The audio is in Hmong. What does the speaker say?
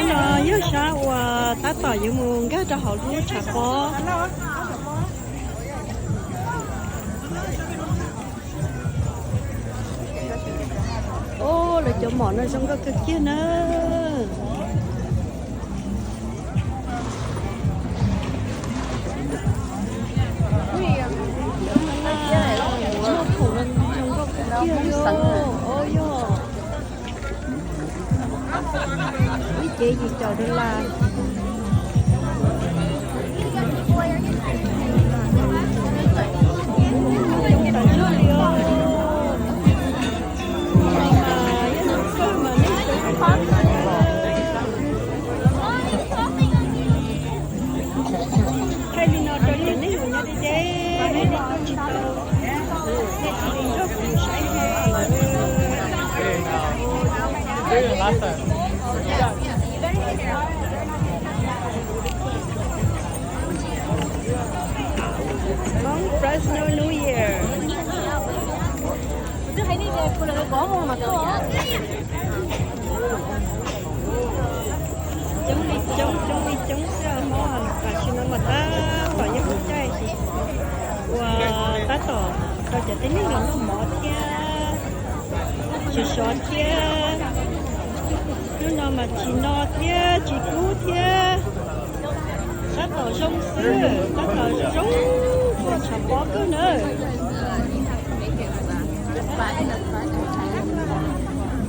No yog sab uas tab tom yuav mus nkag rau hauv lub tshav pob. Os, lawv cov mom no zoo nkauj kawg kiag na. Muaj khoom no zoo nkauj kawg kiag li os. Os yog, ib cev yim caum dollar. Thaij li no rau cov neeg uas nyob deb deb, nej tuaj tsis tau, nej cia li nrog kuv saib. Hmoob Fresno New Year. Coob li coob, coob li coob xwb os. Hmoob tam sim no mas tab tom yog lub caij uas tab tom tau cov tib neeg los noj mov thiab sov sov thiab. Hnub no mas tsis no thiab tsis kub thiab. Tab tom zoo xwb, tab tom zoo, tuaj tshav pob kawg nawb.